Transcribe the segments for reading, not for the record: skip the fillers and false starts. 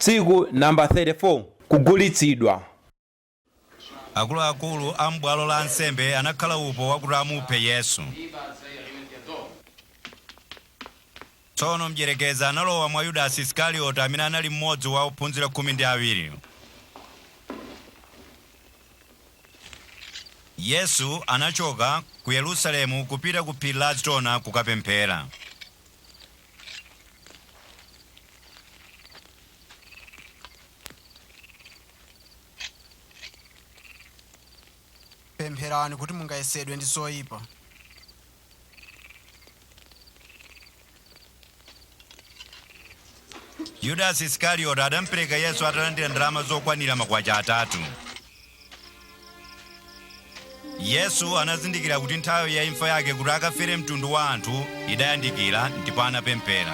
Tsiku namba 34 Kugulitsidwa. Akuluakulu a m'bwalo la ansembe anakhala upo wakuti amuphe Yesu. Tsono mdierekezi analowa mwa Yudasi Isikarioti amene anali mmodzi wa ophunzira 12. Yesu anachoka ku Yerusalemu kupita ku phiri la Azitona kukapemphera. Pempherani kuti mungayesedwe ndi zoyipa. Yudasi Isikarioti adampereka Yesu atalandira ndalama zokwanira makwacha 3. Yesu anazindikira kuti nthawi ya imfa yake kuti akafere mtundu wa anthu idayandikira, ndipo anapemphera.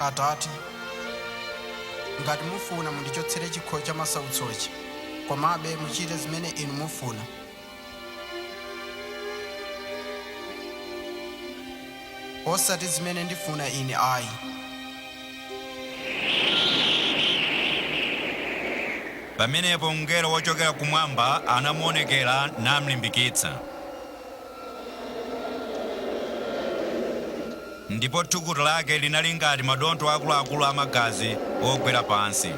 Atate, ngati mufuna mundichotsere chikho cha masautsochi, komabe muchite zimene inu mufuna. Osati zimene ndifuna ine ayi. Pamenepo mngelo wochokera kumwamba anamuonekera namlimbikitsa. Ndipo thukuta lake linali ngati madontho akuluakulu a magazi ogwera pansi.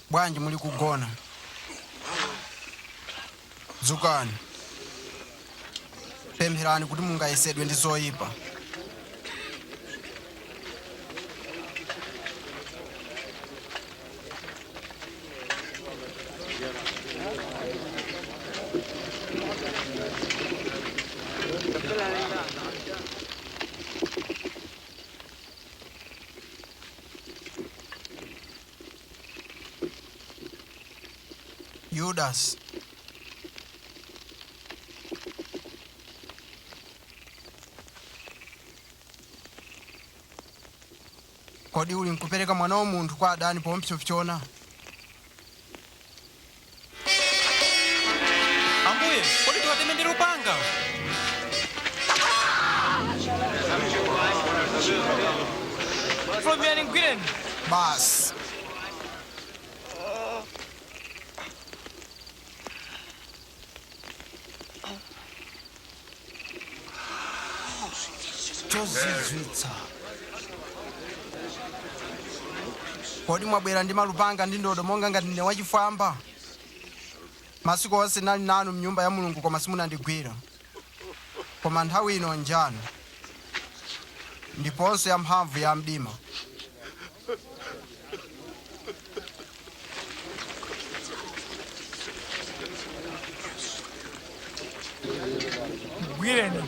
Bwanji muli kugona? Dzukani, pempherani kuti mungayesedwe ndi zoyipa. Yudasi, kodi uli nkupereka mwana wa munthu kwa adani pompsopsona? Ambuye, kodi tiwateme ndi lupanga? Fulumirani mgwireni. Basi. Chozizwitsa. Kodi mwabwera ndi malupanga ndi ndodo monga ngati ndine wachifwamba? Masiku onse ndinali nanu m'nyumba ya Mulungu koma simunandigwira. Koma nthawi ino njanu, ndiponso ya mphamvu ya mdima. Mgwireni.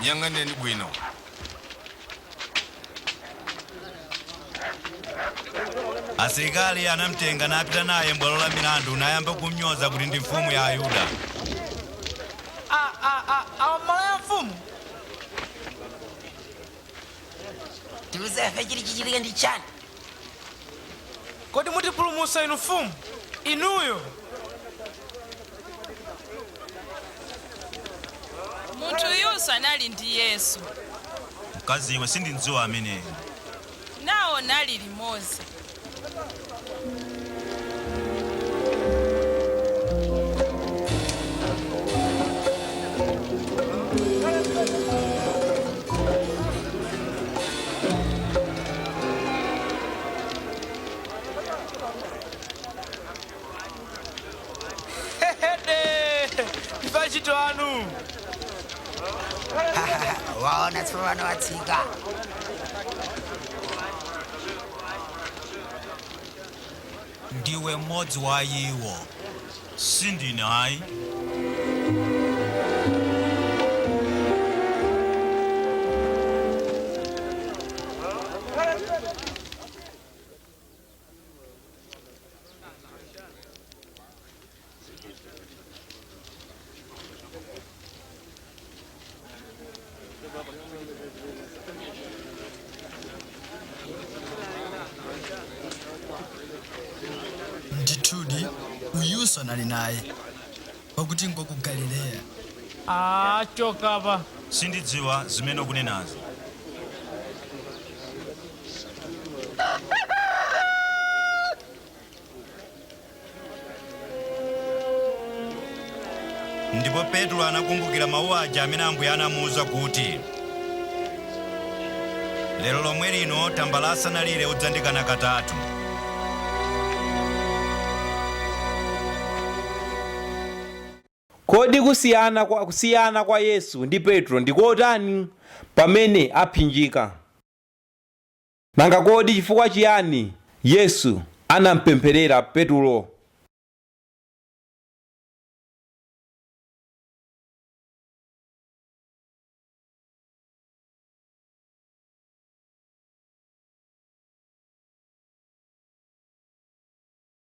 Yang'aneni bwino. Asilikali anamtenga napita naye m'bwalo la milandu nayamba kumnyoza kuti ndi mfumu ya Ayuda. Awa malaya mfumu. Tiuzefe chili chichitika ndi chani? Kodi mutipulumutsa inu mfumu? Inuyo. Munthu uyunso anali ndi Yesu. Mkazi iwe, sindimdziwa ameneyo. Nawo nali limodzi. Hede! Ife antchito anu. Waona tsopano watsika. Ndiwe mmodzi wa iwo. Sindine ayi. Ndithudi uyuso anali naye, pakuti ngwa ku Galileya. Ah, chokapa. Sindidziwa zimene ukunenazo. Ndipo Petro anakumbukira mawu aja amene Ambuye anamuwuza kuti, lero lomwe lino tambala asanalire udzandikana katatu. Kodi kusiyana kwa Yesu ndi Petro ndikotani pamene aphinjika? Nanga kodi chifukwa chiyani Yesu anampempherera Petro?